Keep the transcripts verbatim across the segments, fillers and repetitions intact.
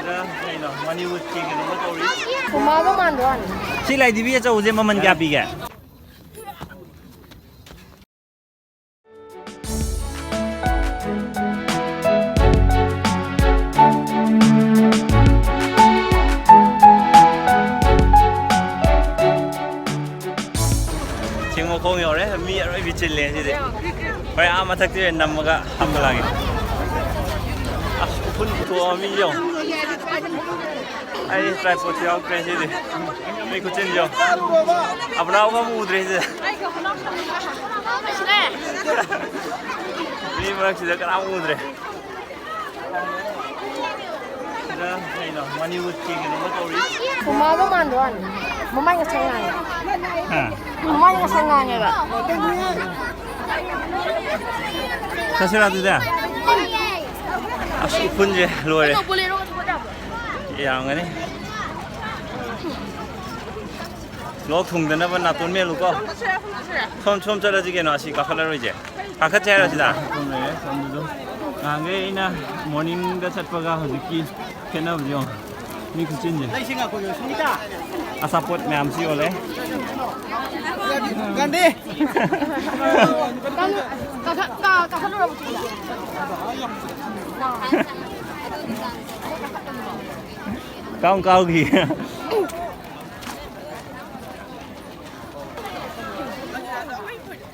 ꯀꯩꯅꯣ, ꯃꯅꯤꯋꯨꯗꯀꯤ ꯀꯩꯅꯣꯝꯃ ꯇꯧꯔꯤ꯫ ꯄꯨꯃꯥꯒ ꯃꯥꯟꯕ ꯋꯥꯅꯤ꯫ ꯁꯤ ꯂꯥꯏꯙꯤꯕꯤ ꯑꯆꯧꯕꯁꯦ ꯃꯃꯜ ꯀꯌꯥ ꯄꯤꯒꯦ? ꯆꯤꯡ ꯃꯈꯣꯡ ꯌꯧꯔꯦ, ꯃꯤ ꯑꯔꯣꯏꯕꯤ ꯆꯤꯜꯂꯦ ꯁꯤꯗꯤ꯫ ꯍꯣꯔꯦꯟ ꯑꯥ ꯃꯊꯛꯇ ꯑꯣꯏꯅ ꯅꯝꯃꯒ ꯍꯥꯞꯀꯠꯂꯛꯑꯒꯦ꯫ ꯑꯁ, ꯎꯐꯨꯟ ꯄꯨꯊꯣꯛꯑ ꯃꯤ ꯌꯦꯡꯉꯣ꯫ ꯑꯩ ꯇ꯭ꯔꯥꯏꯄꯣꯠꯁꯨ ꯌꯥꯎꯗ꯭ꯔꯦ ꯁꯤꯗꯤ꯫ ꯃꯤ ꯈꯨꯆꯤꯟꯁꯦ ꯌꯦꯡꯉꯣ꯫ ꯑꯕ꯭ꯔꯥꯎꯒ ꯑꯃꯨꯛ ꯎꯗ꯭ꯔꯦ ꯁꯤꯗ꯫ ꯃꯤ ꯃꯔꯛꯁꯤꯗ ꯀꯅꯥꯝ ꯎꯗ꯭ꯔꯦ꯫ ꯁꯤꯗ ꯀꯩꯅꯣ, ꯃꯅꯤꯋꯨꯗꯀꯤ ꯀꯩꯅꯣꯝꯃ ꯇꯧꯔꯤ꯫ ꯄꯨꯃꯥꯒ ꯃꯥꯟꯕ ꯋꯥꯅꯤ꯫ ꯃꯃꯥꯏ ꯉꯁꯪ ꯉꯥꯡꯉꯦ꯫ ꯍꯥ꯫ ꯃꯃꯥꯏ ꯉꯁꯪ ꯉꯥꯡꯉꯦꯕ꯫ ꯆꯠꯁꯤꯔꯥ ꯑꯗꯨꯗꯤ? ꯑꯁ, ꯎꯐꯨꯟꯁꯦ ꯂꯣꯏꯔꯦ꯫ ꯌꯥꯝꯒꯅꯤ꯫ ꯂꯣꯛ ꯊꯨꯡꯗꯅꯕ ꯅꯥꯇꯣꯟ ꯃꯦꯜꯂꯨꯀꯣ꯫ ꯁꯣꯝ, ꯁꯣꯝ ꯆꯠꯂꯁꯤ ꯀꯩꯅꯣ, ꯑꯁꯤ ꯀꯥꯈꯠꯂꯔꯣꯏꯁꯦ꯫ ꯀꯥꯈꯠꯁꯦ ꯍꯥꯏꯔꯣ ꯁꯤꯗ? ꯁꯣꯝ ꯂꯩꯔꯦ, ꯁꯣꯝꯗꯁꯨ꯫ ꯅꯍꯥꯟꯈꯩ ꯑꯩꯅ ꯃꯣꯔꯅꯤꯡꯗ ꯆꯠꯄꯒ ꯍꯧꯖꯤꯛꯀꯤ ꯈꯦꯠꯅꯕꯁꯦ ꯌꯦꯡꯉꯣ꯫ ꯃꯤ ꯈꯨꯆꯤꯟꯁꯦ꯫ ꯑꯆꯥꯄꯣꯠ ꯃꯌꯥꯝꯁꯨ ꯌꯣꯜꯂꯦ꯫ ꯒꯥꯟꯙꯤ! ꯀꯥꯈꯠ-, ꯀꯥ-, ꯀꯥꯈꯠꯂꯨꯔꯕ ꯆꯤꯡꯗ? ꯀꯥꯎ ꯀꯥꯎꯈꯤ꯫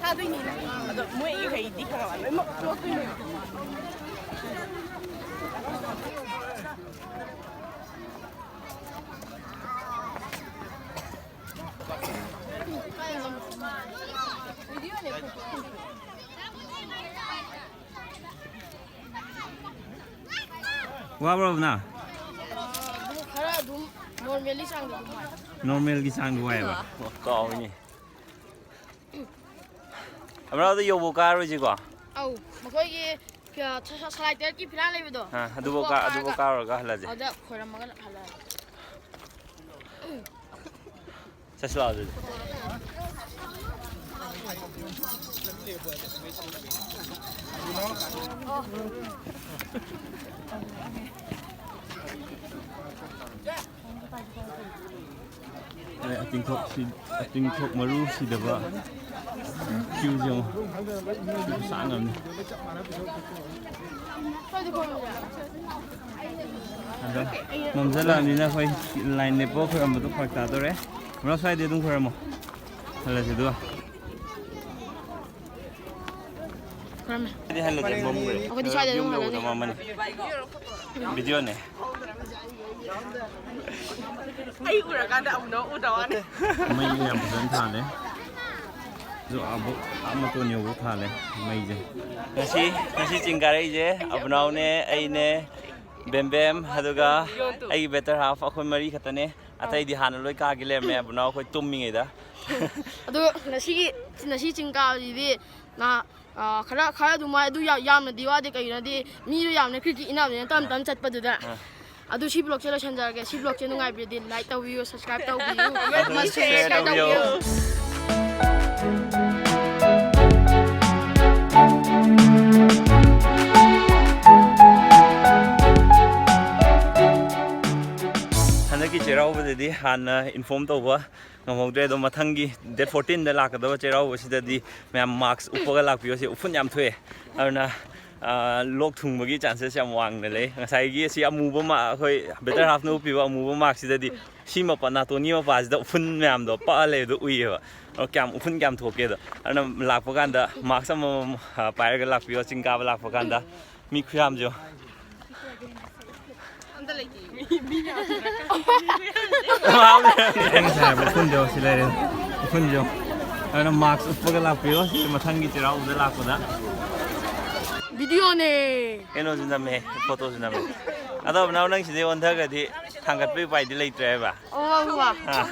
ꯊꯥꯗꯣꯏꯅꯤ꯫ ꯑꯗꯣ ꯃꯣꯏ ꯍꯩꯗꯤ ꯈꯔ ꯂꯣꯏꯅꯃꯛ ꯊꯣꯛꯇꯣꯏꯅꯦꯕ꯫ ꯋꯥꯕ꯭ꯔꯣ ꯅꯪ? ꯈꯔ ꯑꯗꯨꯝ ꯅꯣꯔꯃꯦꯜꯂꯤ ꯆꯥꯡꯗ ꯑꯗꯨꯝ ꯋꯥꯏ꯫ ꯅꯣꯔꯃꯦꯜꯒꯤ ꯆꯥꯡꯗ ꯋꯥꯏꯌꯦꯕ? ꯑꯣ, ꯀꯥꯎꯏꯅꯦ꯫ ꯑꯃꯔꯥꯎꯗ ꯌꯧꯕ ꯀꯥꯔꯣꯏꯁꯤꯀꯣ? ꯑꯧ, ꯃꯈꯣꯏꯒꯤ ꯐꯤ-, ꯁ-, ꯁ-, ꯁꯂꯥꯏ ꯇꯦꯔꯦꯠꯀꯤ ꯐꯤꯔꯥꯜ ꯂꯩꯕꯗꯣ꯫ ꯑꯥ, ꯑꯗꯨꯐꯥꯎ ꯑꯗꯨꯐꯥꯎ ꯀꯥ-, ꯑꯗꯨꯐꯥꯎ ꯀꯥꯔꯒ ꯀꯥꯔꯨꯔꯒ ꯍꯜꯂꯁꯦ꯫ ꯑꯗꯨꯗ ꯈꯣꯏꯔꯝꯃꯒ ꯍꯜꯂꯛꯑꯁꯦ꯫ ꯆꯠꯁꯤ ꯂꯥꯛꯑꯣ ꯑꯗꯨꯗꯤ꯫ ꯑꯗꯩ ꯑꯇꯤꯡꯊꯣꯛ ꯁꯤ-, ꯑꯇꯤꯡꯊꯣꯛ ꯃꯔꯨ ꯁꯤꯗꯕ ꯀ꯭ꯌꯨꯁꯦ ꯌꯦꯡꯉꯣ꯫ ꯀ꯭ꯌꯨ ꯁꯥꯡ ꯑꯃꯅꯤ꯫ ꯑꯗꯣ ꯃꯝꯁꯤꯜꯂꯛꯑꯕꯅꯤꯅ ꯑꯩꯈꯣꯏ ꯂꯥꯏꯟ ꯂꯦꯞꯄ ꯈꯣꯏꯔꯝꯕꯗꯣ ꯐꯔꯛ ꯇꯥꯗꯣꯔꯦ꯫ ꯕ꯭ꯔꯣ, ꯁ꯭ꯋꯥꯏꯗ ꯑꯗꯨꯝ ꯈꯣꯏꯔꯝꯃꯣ꯫ ꯍꯜꯂꯁꯤ ꯑꯗꯨꯒ꯫ ꯈꯣꯏꯔꯝꯃꯦ꯫ ꯁ꯭ꯋꯥꯏꯗ ꯍꯜꯂꯁꯦ, ꯃꯝꯈ꯭ꯔꯦ꯫ ꯑꯩꯈꯣꯏꯗꯤ ꯁ꯭ꯋꯥꯏꯗ ꯑꯗꯨꯝ ꯌꯨꯝ ꯌꯧꯕꯗ ꯍꯜꯂꯅꯤ꯫ ꯃꯝꯃꯅꯤ꯫ ꯚꯤꯗꯤꯑꯣꯅꯦ꯫ ꯑꯩ ꯎꯔꯀꯥꯟꯗ ꯑꯃꯨꯛ ꯎꯗ ꯋꯥꯅꯤ꯫ ꯃꯩ ꯌꯥꯝ ꯐꯖꯅ ꯊꯥꯜꯂꯦ꯫ ꯑꯗꯨ ꯑꯥꯕꯨꯛ, ꯑꯥ ꯃꯇꯣꯟ ꯌꯧꯕ ꯊꯥꯜꯂꯦ ꯃꯩꯁꯦ꯫ ꯉꯁꯤ, ꯉꯁꯤ ꯆꯤꯡ ꯀꯥꯔꯛꯏꯁꯦ ꯑꯕꯨꯅꯥꯎꯅꯦ, ꯑꯩꯅꯦ, ꯕꯦꯝꯕꯦꯝ, ꯑꯗꯨꯒ ꯑꯩꯒꯤ ꯕꯦꯇꯔ ꯍꯥꯐ, ꯑꯩꯈꯣꯏ ꯃꯔꯤ ꯈꯛꯇꯅꯦ꯫ ꯑꯇꯩꯗꯤ ꯍꯥꯟꯅ ꯂꯣꯏ ꯀꯥꯈꯤ ꯂꯩꯔꯝꯃꯦ ꯑꯕꯨꯅꯥꯎ ꯑꯩꯈꯣꯏ ꯇꯨꯝꯃꯤꯉꯩꯗ꯫ ꯑꯗꯣ ꯉꯁꯤꯒꯤ, ꯉꯁꯤ ꯆꯤꯡ ꯀꯥꯕꯁꯤꯗꯤ ꯅꯍꯥ-, ꯑ, ꯈꯔ, ꯈꯔ ꯑꯗꯨꯃꯥꯏ-, ꯑꯗꯨ ꯌꯥ-, ꯌꯥꯝꯅꯗꯤ ꯋꯥꯗꯦ꯫ ꯀꯩꯒꯤꯅꯣꯗꯤ ꯃꯤꯗꯣ ꯌꯥꯝꯅ ꯀ꯭ꯔꯤꯛ ꯀ꯭ꯔꯤꯛ ꯏꯟꯅꯕꯅꯤꯅ ꯇꯞ ꯇꯞꯅ ꯆꯠꯄꯗꯨꯗ꯫ ꯑꯥ꯫ ꯑꯗꯨ ꯁꯤ ꯕ꯭ꯂꯣꯛꯁꯦ ꯂꯣꯏꯁꯤꯟꯖꯔꯒꯦ꯫ ꯁꯤ ꯕ꯭ꯂꯣꯛꯁꯦ ꯅꯨꯡꯉꯥꯏꯕꯤꯔꯗꯤ ꯂꯥꯏꯛ ꯇꯧꯕꯤꯌꯨ, ꯁꯕꯁꯀ꯭ꯔꯥꯏꯕ ꯇꯧꯕꯤꯌꯨ, ꯑꯃꯁꯨꯡ ꯁꯤꯌꯔ ꯁꯤꯌꯔ ꯇꯧꯕꯤꯌꯨ꯫ ꯇꯧꯕꯤꯌꯨ꯫ ꯍꯟꯗꯛꯀꯤ ꯆꯩꯔꯥꯎꯕꯗꯗꯤ ꯍꯥꯟꯅ ꯏꯟꯐꯣꯔꯝ ꯇꯧꯕ ꯉꯝꯍꯧꯗ꯭ꯔꯦ꯫ ꯑꯗꯣ ꯃꯊꯪꯒꯤ ꯗꯦꯠ ꯐꯣꯔꯇꯤꯟꯗ ꯂꯥꯛꯀꯗꯕ ꯆꯩꯔꯥꯎꯕꯁꯤꯗꯗꯤ ꯃꯌꯥꯝ ꯃꯥꯛꯁ ꯎꯞꯄꯒ ꯂꯥꯛꯄꯤꯌꯣ꯫ ꯁꯤ ꯎꯐꯨꯟ ꯌꯥꯝ ꯊꯣꯛꯑꯦ, ꯑꯗꯨꯅ, ꯑ, ꯂꯣꯛ ꯊꯨꯡꯕꯒꯤ ꯆꯥꯟꯁꯦꯁ ꯌꯥꯝ ꯋꯥꯡꯅ ꯂꯩ꯫ ꯉꯁꯥꯏꯒꯤ ꯑꯁꯤ ꯑꯃꯨꯕ ꯃꯥ-, ꯑꯩꯈꯣꯏ ꯕꯦꯇꯔ ꯍꯥꯐꯅ ꯎꯞꯄꯤꯕ ꯑꯃꯨꯕ ꯃꯥꯛꯁꯤꯗꯗꯤ ꯁꯤ ꯃꯄꯥ, ꯅꯥꯇꯣꯟꯒꯤ ꯃꯄꯥꯁꯤꯗ ꯎꯐꯨꯟ ꯃꯌꯥꯝꯗꯣ ꯄꯛꯑ ꯂꯩꯕꯗꯣ ꯎꯏꯌꯦꯕ꯫ ꯑꯗꯣ ꯀꯌꯥꯝ ꯎꯐꯨꯟ ꯀꯌꯥꯝ ꯊꯣꯛꯀꯦꯗꯣ꯫ ꯑꯗꯨꯅ ꯂꯥꯛꯄ ꯀꯥꯟꯗ ꯃꯥꯛꯁ ꯑꯃꯃꯝ, ꯑ, ꯄꯥꯏꯔꯒ ꯂꯥꯛꯄꯤꯌꯣ ꯆꯤꯡ ꯀꯥꯕ ꯂꯥꯛꯄ ꯀꯥꯟꯗ꯫ ꯃꯤ ꯈꯨꯌꯥꯝꯁꯦ ꯌꯦꯡꯉꯣ꯫ ꯑꯝꯇ ꯂꯩꯇꯦ꯫ ꯃꯤ, ꯃꯤ ꯃꯌꯥꯝꯁꯦ꯫ ꯑꯩ ꯉꯁꯥꯏ ꯍꯥꯏꯕ ꯎꯐꯨꯟꯗꯣ ꯁꯤ ꯂꯩꯔꯦ꯫ ꯎꯐꯨꯟꯁꯦ ꯌꯦꯡꯉꯣ꯫ ꯑꯗꯨꯅ ꯃꯥꯛꯁ ꯎꯞꯄꯒ ꯂꯥꯛꯄꯤꯌꯣ ꯁꯤ ꯃꯊꯪꯒꯤ ꯆꯩꯔꯥꯎꯕꯗ ꯂꯥꯛꯄꯗ꯫ ꯚꯤꯗꯤꯑꯣꯅꯦ꯫ ꯀꯩꯅꯣꯁꯨ ꯅꯝꯃꯦ, ꯐꯣꯇꯣꯁꯨ ꯅꯝꯃꯦ꯫ ꯑꯗꯣ ꯅꯅꯥꯎ ꯅꯪ ꯁꯤꯗꯩ ꯑꯣꯟꯊꯈ꯭ꯔꯗꯤ ꯊꯥꯡꯒꯠꯄꯒꯤ ꯎꯄꯥꯏꯗꯤ ꯂꯩꯇ꯭ꯔꯦ ꯍꯥꯏꯕ꯫ ꯑꯣ, ꯋꯥ꯫ ꯑꯥ꯫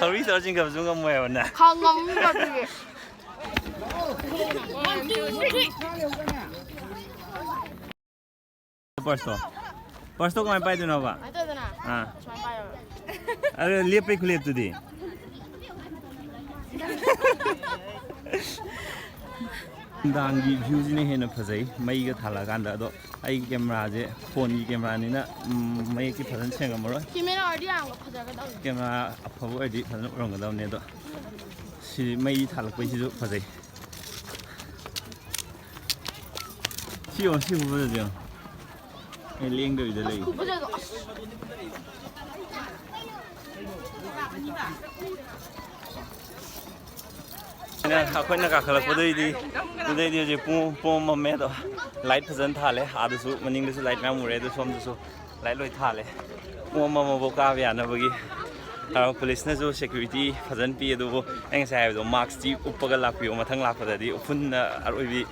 ꯊꯧꯔꯤ ꯇꯧꯔ ꯆꯤꯡꯈꯠꯄꯁꯨ ꯉꯝꯃꯣꯏ ꯍꯥꯏꯕ ꯅꯪ꯫ ꯈꯪꯉꯝ ꯉꯝꯗꯤꯌꯦ꯫ ꯄꯔꯁꯇꯣ꯫ ꯄꯔꯁꯇꯣ ꯀꯃꯥꯏꯅ ꯄꯥꯏꯗꯣꯏꯅꯣꯕ? ꯀꯃꯥꯏꯅ ꯇꯧꯗꯅ? ꯑꯥ꯫ ꯁꯨꯃꯥꯏꯅ ꯄꯥꯏꯌꯣꯕ꯫ ꯑꯗꯣ ꯂꯦꯞꯄꯩ ꯈꯨꯂꯦꯞꯇꯨꯗꯤ? ꯅꯨꯡꯗꯥꯡꯒꯤ ꯚ꯭ꯌꯨꯁꯤꯅ ꯍꯦꯟꯅ ꯐꯖꯩ ꯃꯩꯒ ꯊꯥꯜꯂꯛꯑꯀꯥꯟꯗ꯫ ꯑꯗꯣ ꯑꯩꯒꯤ ꯀꯦꯃꯦꯔꯥꯁꯦ, ꯐꯣꯟꯒꯤ ꯀꯦꯃꯦꯔꯥꯅꯤꯅ, ꯎꯝ, ꯃꯌꯦꯛꯇꯤ ꯐꯖꯅ ꯁꯦꯡꯉꯝꯃꯔꯣꯏ꯫ ꯀꯦꯃꯦꯔꯥ ꯑꯣꯏꯔꯗꯤ ꯌꯥꯝꯅ ꯐꯖꯒꯗꯧꯅꯤ꯫ ꯀꯦꯃꯦꯔꯥ ꯑꯐꯕ ꯑꯣꯏꯔꯗꯤ ꯐꯖꯅ ꯎꯔꯝꯒꯗꯕꯅꯦ꯫ ꯑꯗꯣ ꯁꯤ ꯃꯩ ꯊꯥꯜꯂꯛꯄꯩꯁꯤꯁꯨ ꯐꯖꯩ꯫ ꯁꯤ ꯌꯦꯡꯉꯣ, ꯁꯤ ꯈꯨꯐꯖꯁꯦ ꯌꯦꯡꯉꯣ꯫ ꯑꯩ ꯂꯦꯡꯗꯕꯤꯗ ꯂꯩ꯫ ꯈꯨꯐꯖꯗꯣ ꯑꯁ꯫ ꯑꯩꯅ, ꯑꯩꯈꯣꯏꯅ ꯀꯥꯈꯠꯂꯛꯄꯗꯩꯗꯤ, ꯑꯗꯨꯗꯩꯗꯤ ꯍꯧꯖꯤꯛ ꯄꯨꯡ, ꯄꯨꯡ ꯑꯃ ꯃꯝꯃꯦ꯫ ꯑꯗꯣ ꯂꯥꯏꯠ ꯐꯖꯅ ꯊꯥꯜꯂꯦ꯫ ꯑꯥꯗꯁꯨ, ꯃꯅꯤꯡꯗꯁꯨ ꯂꯥꯏꯠ ꯃꯌꯥꯝ ꯎꯔꯦ꯫ ꯑꯗꯣ ꯁꯣꯝꯗꯁꯨ ꯂꯥꯏꯠ ꯂꯣꯏ ꯊꯥꯜꯂꯦ꯫ ꯄꯨꯡ ꯑꯃ ꯑꯃꯐꯥꯎ ꯀꯥꯕ ꯌꯥꯅꯕꯒꯤ꯫ ꯑꯗꯣ ꯄꯨꯂꯤꯁꯅꯁꯨ ꯁꯦꯀ꯭ꯌꯨꯔꯤꯇꯤ ꯐꯖꯅ ꯄꯤ꯫ ꯑꯗꯨꯕꯨ ꯑꯩ ꯉꯁꯥꯏ ꯍꯥꯏꯕꯗꯣ, ꯃꯥꯛꯁꯇꯤ ꯎꯞꯄꯒ ꯂꯥꯛꯄꯤꯌꯣ꯫ ꯃꯊꯪ ꯂꯥꯛꯄꯗꯗꯤ ꯎꯐꯨꯟꯅ ꯑꯔꯣꯏꯕꯤ,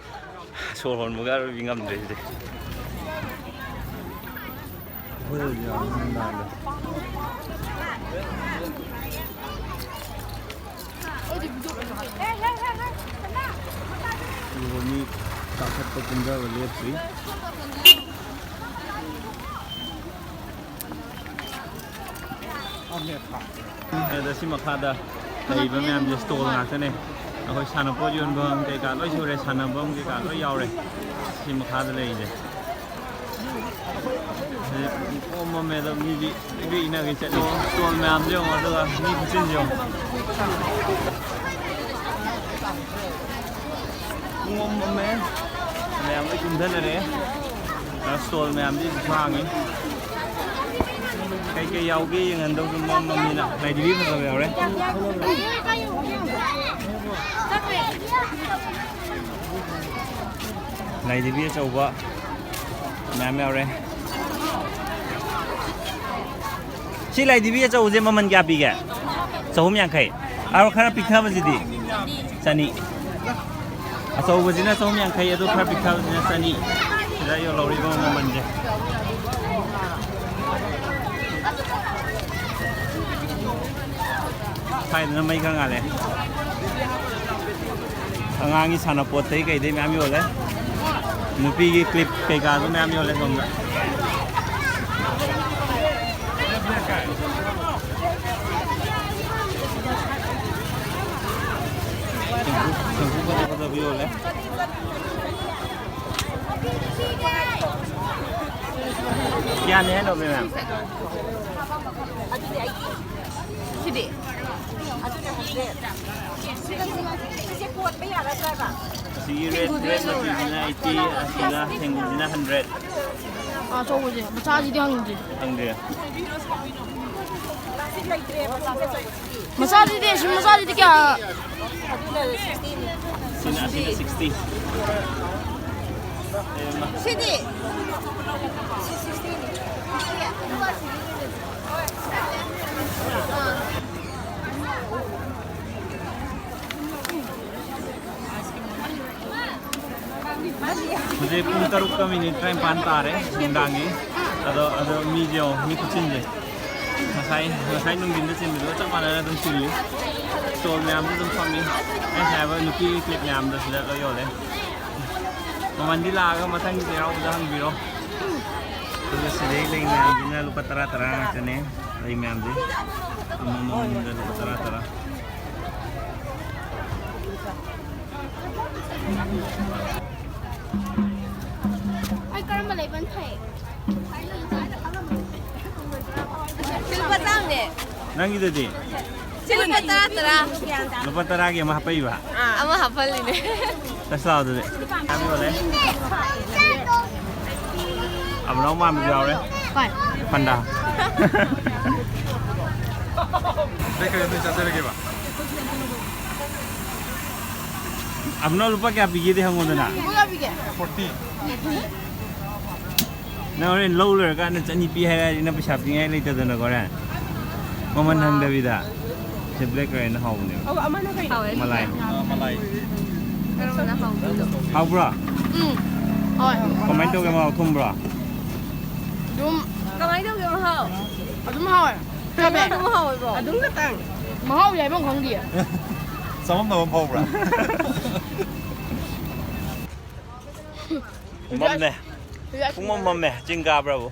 ꯁꯣꯔ ꯍꯣꯟꯕꯒ ꯑꯔꯣꯏꯕꯤ ꯉꯝꯗ꯭ꯔꯦ ꯁꯤꯗꯤ꯫ ꯑꯗꯨꯒ ꯃꯤ ꯀꯥꯈꯠꯄ ꯀꯨꯝꯊꯕ ꯂꯦꯞꯇ꯭ꯔꯤ꯫ ꯑꯗ ꯁꯤ ꯃꯈꯥꯗ ꯂꯩꯔꯤꯕ ꯃꯌꯥꯝꯁꯦ ꯁ꯭ꯇꯣꯜ ꯉꯥꯛꯇꯅꯦ꯫ ꯑꯩꯈꯣꯏ ꯁꯥꯟꯅꯄꯣꯠ ꯌꯣꯟꯐꯝ ꯀꯩꯀꯥ ꯂꯣꯏ ꯁꯨꯔꯦ, ꯁꯥꯟꯅꯐꯝ ꯀꯩꯀꯥ ꯂꯣꯏ ꯌꯥꯎꯔꯦ꯫ ꯁꯤ ꯃꯈꯥꯗ ꯂꯩꯔꯤꯁꯦ꯫ ꯄꯨꯡ ꯑꯃ ꯃꯝꯃꯦ꯫ ꯑꯗꯣ ꯃꯤꯗꯤ ꯏꯒ ꯏꯅꯒꯩ ꯆꯠꯂꯤ꯫ ꯁ꯭ꯇꯣꯜ ꯃꯌꯥꯝꯁꯦ ꯌꯦꯡꯉꯣ, ꯑꯗꯨꯒ ꯃꯤ ꯈꯨꯆꯤꯟꯁꯦ ꯌꯦꯡꯉꯣ꯫ ꯄꯨꯡ ꯑꯃ ꯃꯝꯃꯦ꯫ ꯃꯌꯥꯝ ꯂꯣꯏ ꯀꯨꯝꯊꯅꯔꯦ꯫ ꯁ꯭ꯇꯣꯜ ꯃꯌꯥꯝꯁꯤ ꯍꯥꯡꯉꯤ꯫ ꯀꯩꯀꯩ ꯌꯥꯎꯒꯦ ꯌꯦꯡꯍꯟꯗꯧꯁꯨ ꯃꯝꯃꯕꯅꯤꯅ꯫ ꯂꯥꯏꯙꯤꯕꯤ ꯐꯖꯕ ꯌꯥꯎꯔꯦ꯫ ꯂꯥꯏꯙꯤꯕꯤ ꯑꯆꯧꯕ ꯃꯌꯥꯝ ꯌꯥꯎꯔꯦ꯫ ꯁꯤ ꯂꯥꯏꯙꯤꯕꯤ ꯑꯆꯧꯕꯁꯦ ꯃꯃꯜ ꯀꯌꯥ ꯄꯤꯒꯦ? ꯆꯍꯨꯝ ꯌꯥꯡꯈꯩ꯫ ꯑꯗꯣ ꯈꯔ ꯄꯤꯛꯊꯕꯁꯤꯗꯤ? ꯆꯅꯤ꯫ ꯑꯆꯧꯕꯁꯤꯅ ꯆꯍꯨꯝ ꯌꯥꯡꯈꯩ, ꯑꯗꯨ ꯈꯔ ꯄꯤꯛꯊꯕꯁꯤꯅ ꯆꯅꯤ꯫ ꯁꯤꯗ ꯌꯣꯜꯍꯧꯔꯤꯕ ꯃꯃꯜꯁꯦ꯫ ꯁ꯭ꯋꯥꯏꯗꯅ ꯃꯩ ꯈꯔ ꯉꯥꯜꯂꯦ꯫ ꯑꯉꯥꯡꯒꯤ ꯁꯥꯟꯅꯄꯣꯠꯇꯩ ꯀꯩꯗꯩ ꯃꯌꯥꯝ ꯌꯣꯜꯂꯦ꯫ ꯅꯨꯄꯤꯒꯤ ꯀ꯭ꯂꯤꯞ ꯀꯩꯀꯥꯁꯨ ꯃꯌꯥꯝ ꯌꯣꯜꯂꯦ ꯁꯣꯝꯗ꯫ ꯐꯖ ꯐꯖꯕ ꯌꯣꯜꯂꯦ꯫ ꯀꯌꯥꯅꯤ ꯍꯥꯏꯅꯣ, ꯃꯦꯝ? ꯁꯤꯗꯤ? ꯑꯁꯤꯒꯤ ꯔꯦꯠ, ꯔꯦꯠ ꯃꯆꯨꯁꯤꯅ ꯑꯩꯠꯇꯤ, ꯑꯁꯤꯅ ꯊꯦꯡꯒꯨꯁꯤꯅ ꯍꯟꯗ꯭ꯔꯦꯠ꯫ ꯑꯥ, ꯑꯆꯧꯕꯁꯦ꯫ ꯃꯆꯥꯁꯤꯗꯤ ꯍꯪꯗ꯭ꯔꯤ꯫ ꯍꯪꯗ꯭ꯔꯤ꯫ ꯃꯆꯥꯁꯤꯗꯤ, ꯁꯤ ꯃꯆꯥꯁꯤꯗꯤ ꯀꯌꯥ? ꯁꯤꯅ, ꯑꯁꯤꯅ ꯁꯤꯛꯁꯇꯤ꯫ ꯁꯤꯗꯤ? ꯍꯧꯖꯤꯛ ꯄꯨꯡ ꯇꯔꯨꯛꯀ ꯃꯤꯅꯤꯠ ꯇꯔꯥꯅꯤꯄꯥꯟ ꯇꯥꯔꯦ ꯅꯨꯡꯗꯥꯡꯒꯤ꯫ ꯑꯗꯣ, ꯑꯗꯣ ꯃꯤꯁꯦ ꯌꯦꯡꯉꯣ, ꯃꯤ ꯈꯨꯆꯤꯟꯁꯦ꯫ ꯉꯁꯥꯏ, ꯉꯁꯥꯏ ꯅꯨꯡꯊꯤꯟꯗ ꯆꯤꯟꯕꯗꯨꯒ ꯆꯞ ꯃꯥꯟꯅꯅ ꯑꯗꯨꯝ ꯆꯤꯜꯂꯤ꯫ ꯁ꯭ꯇꯣꯜ ꯃꯌꯥꯝꯁꯨ ꯑꯗꯨꯝ ꯐꯝꯃꯤ꯫ ꯑꯩ ꯉꯁꯥꯏ ꯍꯥꯏꯕ ꯅꯨꯄꯤ ꯀ꯭ꯂꯤꯞ ꯃꯌꯥꯝꯗꯣ ꯁꯤꯗ ꯂꯣꯏ ꯌꯣꯜꯂꯦ꯫ ꯃꯃꯟꯗꯤ ꯂꯥꯛꯑꯒ ꯃꯊꯪꯒꯤ ꯆꯩꯔꯥꯎꯕꯗ ꯍꯪꯕꯤꯔꯣ꯫ ꯑꯗꯨꯒ ꯁꯤꯗꯩ ꯂꯩ ꯃꯌꯥꯝꯁꯤꯅ ꯂꯨꯄꯥ ꯇꯔꯥ ꯇꯔꯥ ꯉꯥꯛꯇꯅꯦ꯫ ꯂꯩ ꯃꯌꯥꯝꯁꯦ ꯑꯃꯃꯝꯗ ꯂꯨꯄꯥ ꯇꯔꯥ ꯇꯔꯥ꯫ ꯑꯩ ꯀꯔꯝꯕ ꯂꯩꯕꯅ ꯐꯩ? ꯁꯤ ꯂꯨꯄꯥ ꯆꯥꯝꯅꯦ꯫ ꯅꯪꯒꯤꯗꯗꯤ? ꯁꯤ ꯂꯨꯄꯥ ꯇꯔꯥ, ꯇꯔꯥ꯫ ꯂꯨꯄꯥ ꯇꯔꯥꯒꯤ ꯑꯃ ꯍꯥꯞꯄꯛꯏꯕ? ꯑꯥ, ꯑꯃ ꯍꯥꯞꯍꯜꯂꯤꯅꯦ꯫ ꯆꯠꯁꯤ ꯂꯥꯛꯑꯣ ꯑꯗꯨꯗꯤ꯫ ꯌꯥꯝ ꯌꯣꯜꯂꯦ꯫ ꯑꯕꯨꯅꯥꯎ ꯃꯥꯟꯕꯁꯨ ꯌꯥꯎꯔꯦ꯫ ꯍꯣꯏ꯫ ꯐꯟꯗꯥ꯫ ꯀꯩ ꯀꯩ ꯑꯗꯨꯝ ꯆꯥꯖꯔꯒꯦꯕ? ꯑꯕꯨꯅꯥꯎ ꯂꯨꯄꯥ ꯀꯌꯥ ꯄꯤꯒꯦꯗꯤ ꯍꯪꯉꯣꯗꯅ꯫ ꯂꯨꯄꯥ ꯀꯌꯥ ꯄꯤꯒꯦ? ꯐꯣꯔꯇꯤ꯫ ꯅꯪ ꯍꯣꯔꯦꯟ ꯂꯧ ꯂꯣꯏꯔꯀꯥꯟꯗ ꯆꯅꯤ ꯄꯤ ꯍꯥꯏꯔꯗꯤ ꯅꯪ ꯄꯩꯁꯥ ꯄꯤꯉꯥꯏ ꯂꯩꯇꯗꯅꯀꯣ ꯍꯣꯔꯦꯟ꯫ ꯃꯃꯜ ꯍꯪꯗꯕꯤꯗ꯫ ꯁꯤ ꯕ꯭ꯂꯦꯛ ꯀꯔꯦꯟꯅ ꯍꯥꯎꯕꯅꯦꯕ꯫ ꯑꯧ, ꯑꯃꯅ ꯀꯩꯅꯣ? ꯍꯥꯎꯋꯦ꯫ ꯃꯂꯥꯏ꯫ ꯑꯥ, ꯃꯂꯥꯏ꯫ ꯀꯔꯝꯕꯅ ꯍꯥꯎꯒꯦ? ꯍꯥꯎꯕ꯭ꯔꯣ? ꯎꯝ꯫ ꯍꯣꯏ꯫ ꯀꯃꯥꯏꯅ ꯇꯧꯒꯦ ꯃꯍꯥꯎ? ꯊꯨꯝꯕ꯭ꯔꯣ? ꯑꯗꯨꯝ ꯀꯃꯥꯏꯅ ꯇꯧꯒꯦ ꯃꯍꯥꯎ? ꯑꯗꯨꯝ ꯍꯥꯎꯋꯦ꯫ ꯆꯝꯃꯦ꯫ ꯑꯗꯨꯝ ꯍꯥꯎꯋꯦꯕꯣ꯫ ꯑꯗꯨꯝ ꯈꯇꯪ꯫ ꯃꯍꯥꯎ ꯌꯥꯏꯐꯝ ꯈꯪꯗꯤꯌꯦ꯫ ꯆꯃꯝꯅꯕ ꯑꯃ ꯐꯥꯎꯕ꯭ꯔꯥ? ꯃꯝꯃꯦ꯫ ꯄꯨꯡꯃꯝ ꯃꯝꯃꯦ꯫ ꯆꯤꯡ ꯀꯥꯕ꯭ꯔꯥꯕꯨ?